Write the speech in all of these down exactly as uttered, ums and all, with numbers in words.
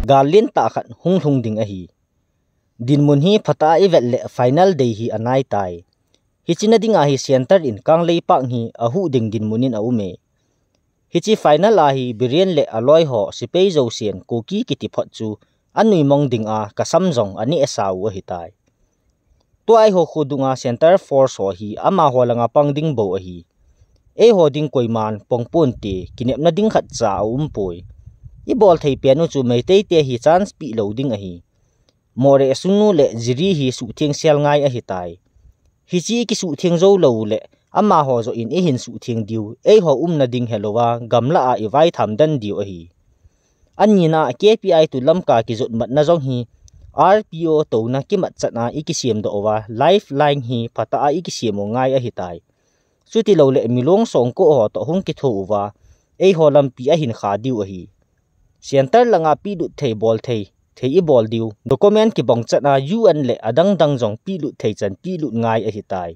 gal lentah khat hung lhung ding ahi. Dinmun hi phatah a i vet le final day hi a nai tai. Hichi na ding a hi center in Kangleipak hi a huh ding dinmun in a um e. Hichi final a hi Biren le a loi ho sepai jousen Kuki kiti phot chu a nuimong ding a ka sam jong a neh sa u ahi tai. Tua eiho kho dunga center force ho hi amaho langa pang ding bou ahi. Eiho ding koiman pong ponte, kinepna ding khat cha a um poi. I bol thei pen u chu Meitei te hi chance pe lou ding ahi. More Sunu le Jiri hi suhtheng sel ngai ahi tai. Hichi i kisuhtheng jou lou le amaho joh in i hin suhtheng diu, eiho umna ding helouva gamla a i vaitham den diu ahi. Anina K P I tu Lamka kijot matna jong hi R P O touna kimat chan a i kisem doh uva, lifeline hi phatah a i kisem u ngai ahi tai. Chuti lou le milong songko ho toh hung kitho uva, eiho lampi a hin kha diu ahi. Center langa pelut thei bol thei, thei i bol diu, document kibang chan a U N le adang dang jong pelut thei chan pelut ngai ahi tai.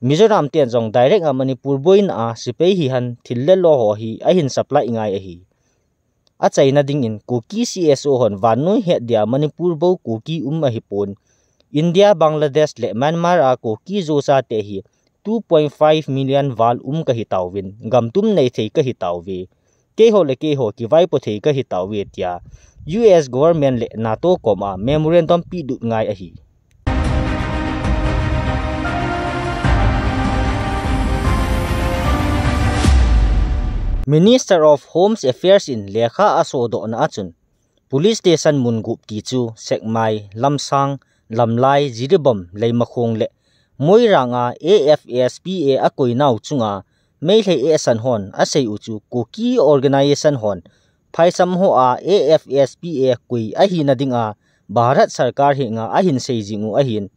Mizoram ten jong direct a Manipur boina a sepai hihen thil le lo ho hi a hin supply ngai ahi. A chaina ding in Kuki C S O hon vannoi het dia Manipur bou Kuki um ahi pon. India, Bangladesh le Myanmar a Kuki Zo chate hi two point five million val um ka hi tauvin, gam tum nei thei ka hi tauve. Keiho le keiho kivaipo thei ka hi tauve tia U S government le NATO kom a memorandum pelut ngai ahi. Minister of Home Affairs in lekha a sodohna a chun, police station mun gup ti chu Sekmai, Lamsang, Lamlai, Jiribam, Leimakhong le Moirang a A F S P A a koinau chunga Meitei ehsan hon a sei u chu Kuki organization hon phaisam ho a A F S P A koi ahina dinga Bharat Sarkar henga a hin sei jing u ahin.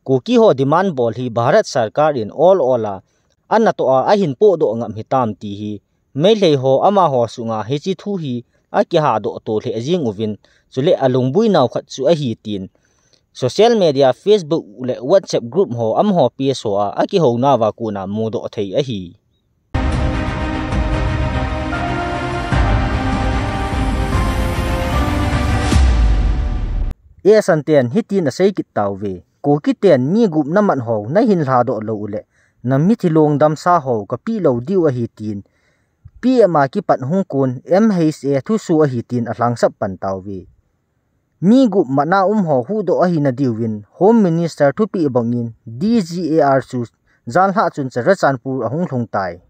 Kuki ho demand bol hi Bharat Sarkar in ol ol a, a natoh a, a hin pohdoh ngam hitam ti hi, Meitei ho amaho sunga hichi thu hi a kihadoh to lheh jing uvin, chule a lungbuinau khat chu ahi tin. Social media, Facebook le WhatsApp group ho amaho page ho a, a kihounaova kona mudoh thei ahi. Ehsan ten hitin a sei kit tauve. Kuki ten mi gup na mat ho na hin lhadoh lou uleh, na mithi lungdam sa ho ka pe lou diu ahi tin. P M a kipat hung kon M H A thusoh ahi tin a lhangsap pan tauve. Mi gup matna um ho huhdoh ahina diuvin Home Minister thupeh bangin D G A R chu janhi chun Churachandpur a hung lhung tai.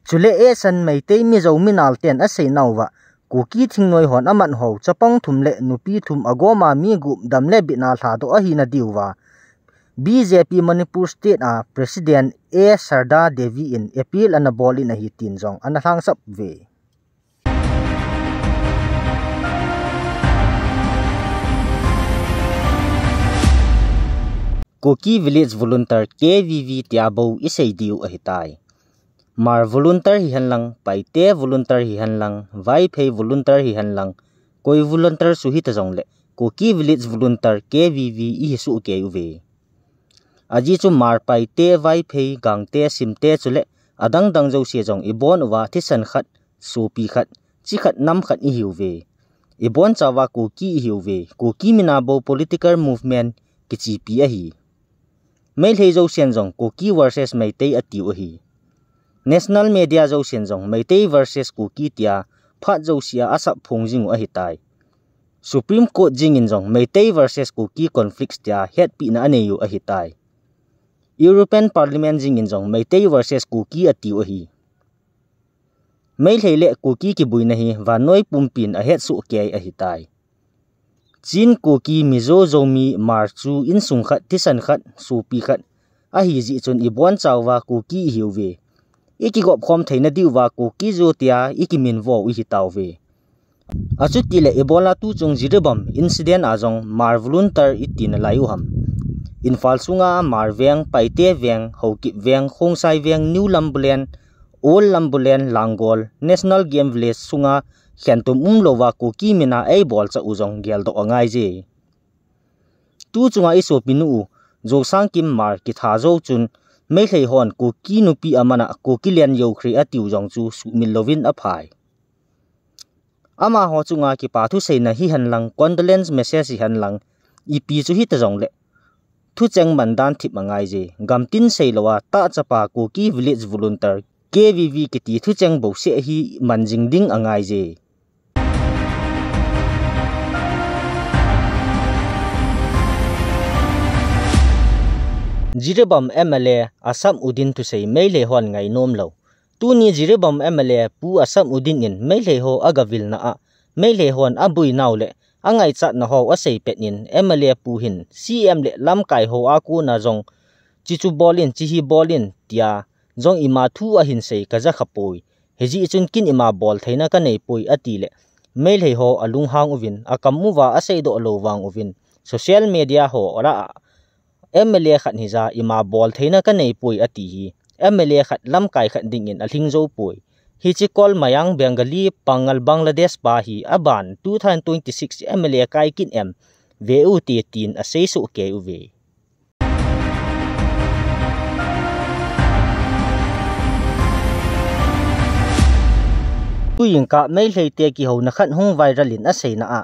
Chule ehsan Meitei Mizo minal ten a seinauva, Kuki thingnoi hon a mat ho chapang thum le nupi thum a goma mi gup dam le bitna lhadoh ahina diuva, B J P Manipur State a President A Sharda Devi in appeal ana bol in ahi tin jong ana lhangsap ve. Kuki Village Volunteer, K V V, tia bou i sei diu ahi tai. Hmar volunteer hihen lang, Paite volunteer hihen lang, Vaiphei volunteer hihen lang, koi volunteer chu hita jongle, Kuki Village Volunteer, K V V, i hi soh kei uve. Ajeh chu Hmar, Paite, Vaiphei, Gangte, Simte chule adang dang jouse jong i bon uva thisan khat, sopi khat, chi khat, nam khat i hiuve. I bonchauva Kuki i hiuve. Kuki mina bou political movement kichepi ahi. Meitei jousen jong Kuki versus Meitei atiu ahi. National media jousen jong Meitei versus Kuki tia phat jousea a sap phong jing u ahi tai. Supreme Court jingin jong Meitei versus Kuki conflicts tia hetpina a nei u ahi tai. European Parliament jingin jong Meitei versus Kuki atiu ahi. Meitei le Kuki kiboina hi vannoi pumpin a hetsoh kei ahi tai. Chin, Kuki, Mizo, Zomi, Hmar chu insung khat, thisan khat, sopi khat ahi jeh chun i bonchauva Kuki i hiuve. I kigop khom theina diuva Kuki Zo tia i kiminvo u i hi tauve. Achuti le ibola tuchung Jiribam incident a jong Hmar volunteer i tina lai u ham. Imphal sunga Hmar veng, Paite veng, Haokip veng, Khongsai veng, New Lambulen, Old Lambulen, Langol, National Game Village sunga khentum umlouva Kuki mina ei bolcha u jong geldoh angai je. Tuchunga i sopinu u, Josangkim Hmar kitha jou chun, Meitei hon Kuki nupi a mana Kuki len yokhri atiu jong chu sumil louvin aphai. Amaho chunga kipa thuseina hihen lang, condolence message hihen lang, ipi chu hita jongle, thucheng man dan thip angai je. Gamtin seilou a, tahchapa Kuki Village Volunteer, K V V kiti thucheng bouseh hi man jing ding angai je. Jiribam M L A Asam Uddin thusei Meitei hon ngainom lou. Tuni Jiribam M L A Pu Asam Uddin in Meitei ho agavilna a, Meitei hon abui nau le angaichatna ho asei pet in M L A Pu hin C M le lamkai ho a kona jong, "Chichu bol in, chihi bol in," tia jong ima thu ahin sei kaja kha poi. Hijeh chun kin ima bol theina kanei poi ati le, Meitei ho alunghang uvin, akam uva aseidoh lou vang uvin, social media ho lah a M L A khat hija ima bol theina kanei poi ati hi, M L A khat lamkai khat dingin alhing jou poi. Hiche Kolmayang Bengali Pangal Bangladesh pa hi aban two thousand twenty-six M L A kai kit em, ve ute tin asei soh kei uve. Tuin ka Meitei te kihouna khat hung viral in aseina a,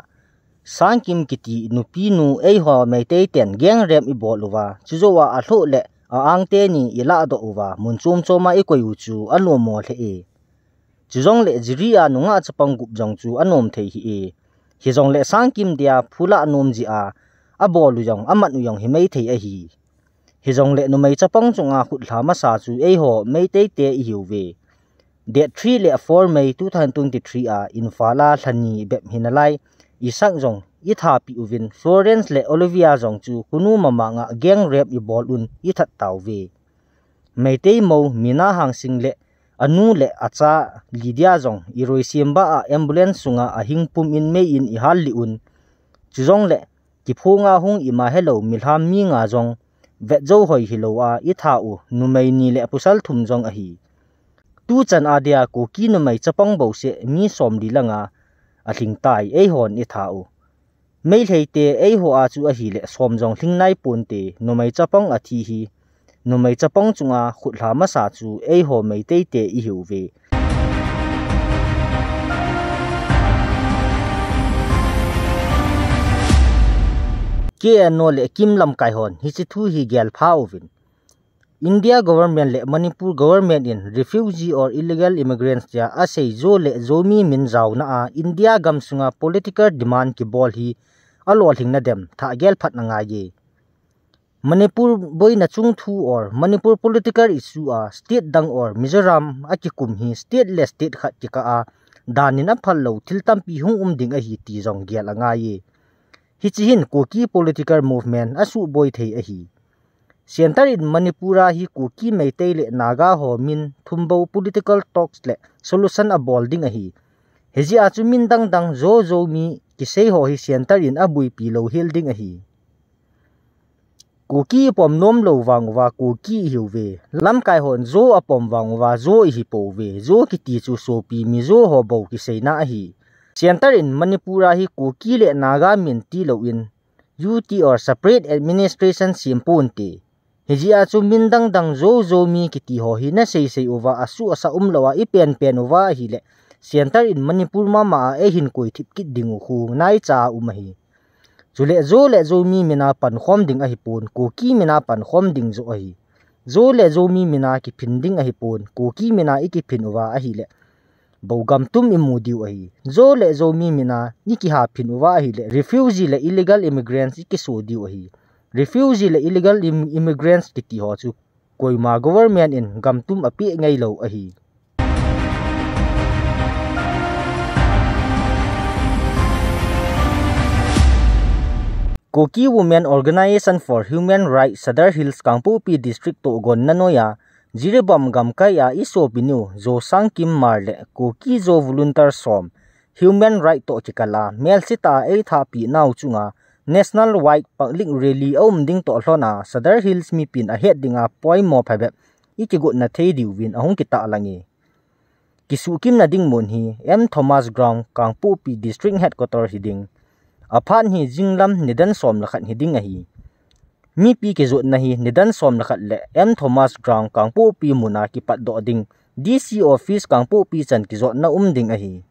Sangkim kiti nupinu eiho Meitei ten gang rape ibol uva, chujou a alhoh le a-angte ni ilahdoh uva, mun chom chom a ikoi u chu anom mo lheh e. Chujongle Jiri a nungah chapang gup jong chu anom thei hih e. Hijongle Sangkim dia phulah nom jeh a abol u jong, aman u jong hi Meitei ahi. Hijongle numei chapang chunga khutlha masa chu eiho Meitei te ihiuve. Date three le four May two thousand twenty-three a Imphal a lhani bep hinalai, Isak jong ithapi uvin, Florence le Olivia jong chu khonu mamanga gang rape ibol un ithat tauve. Meitei mou Mina Hangsing le anu le acha Lydia jong iroisemba a ambulance sunga ahing pum in mei in ihal lih un. Chujongle kiphunga hung ima helou milham mi nga jong vetjou hoi hilou a itha u numei ni le pasal thum jong ahi. Tuchan adia Kuki numei chapang bouseh mi somli langa alhing tai, eihon itha u. Meitei te eiho a chu ahile som jong lhing nai ponte, numei chapang athi hi. Numei chapang chunga khutlha masa chu eiho Meitei te ihiuve. K N O le Kim lamkai hon hiche thu hi gelpha uvin. India government le Manipur government in refugee or illegal immigrants tia asei Zo le Zomi min jaona a India gamsunga political demand kibol hi alolhingna dem thah gelphat angai e. Manipur boina chungthu or Manipur political issue a state dang or Mizoram akikum hi state le state khat kikah a dan in aphal lou thil tampi hung um ding ahi ti jong gel angai e. Hiche hin Kuki political movement asuhboi thei ahi. Centre in Manipur a hi Kuki, Meitei le Naga ho min thumbou political talks le solution abol ding ahi. Hijeh a chu min dang dang Zo Zomi kisei ho hi Centre in abuipi lou hel ding ahi. Kuki ipom nom lou vang uva Kuki ihiuve. Lamkai hon Zo apom vang uva Zo ihipouve. Zo kiti chu sopi Mizo ho bou kiseina ahi. Centre in Manipur a hi Kuki le Naga min tilou in U T or separate administration sem ponte. Hijeh a chu min dang dang Zo Zomi kiti ho hi nasei sei uva asuh asa umlou a ipen pen uva ahile Centre in Manipur mama a eihin koi thip kit ding u khu naicha a um ahi. Chule Zo le Zomi mina pankhom ding ahipon, Kuki mina pankhom ding joh ahi. Zo le Zomi mina kiphin ding ahipon, Kuki mina ikiphin uva ahile bou gamtum imu diu ahi. Zo le Zomi mina ikihaphin uva ahile refugee le illegal immigrants ikiso diu ahi. Refugee le illegal im-, immigrants kiti ho chu koima government in gamtum apeh ngai lou ahi. Kuki Women Organization for Human Rights Sadar Hills Kangpokpi District toh gonna noiya Jiribam gamkai a isopinu Zo Sangkim Hmar le Kuki Zo Volunteer som Human Right toh kikal a, melsetah a eithahpi nau chunga National Wide Public Rally aum ding toh lhon a, Sadar Hills mipin ahet dinga poimo phabep ikigotna thei diuvin ahung kitahlang e. Kisuhkimna ding mun hi M Thomas Ground, Kangpokpi District Headquarter hiding. Aphat hi jinglam nidan som le khat hiding ahi. Mipi kijotna hi nidan som le khat le M Thomas Ground Kangpokpi muna kipatdoh ding, D C Office Kangpokpi chan kijotna um ding ahi.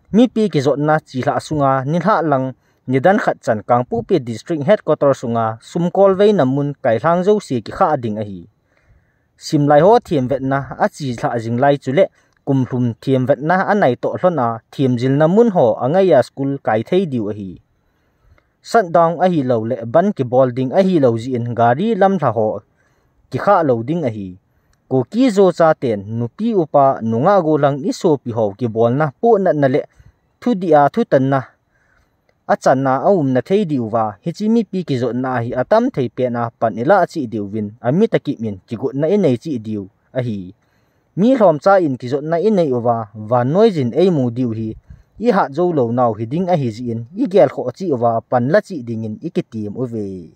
Mipi kijotna chilhah sunga nilhah lang nidan khat chan Kangpokpi District Headquarter sunga sumkolveina mun kailhang jouse kikhah ding ahi. Simlai ho themvetna achilhah jinglai chule kumlhum themvetna anaitoh lhona themjilna mun ho angaiya school kaithei diu ahi. Shutdown ahilouleh bandh kibol ding ahilou jeh in gari lamlha ho kikhah lou ding ahi. Kuki-Zo chaten nupi upa nungah gollhang isopi ho kibolna pohnatna le thudih a thutanna achanna aumna thei diuva hiche mipi kijotna hi atamthei pena pan ilah cheh diuvin amitah kip in kigotna inei cheh diu ahi. Mi lhomcha in kijotna inei uva vannoiyin eimu diu hi ihat joulou nau hiding ahijeh in igelkhoh cheh uva panla cheh dingin ikitem uve.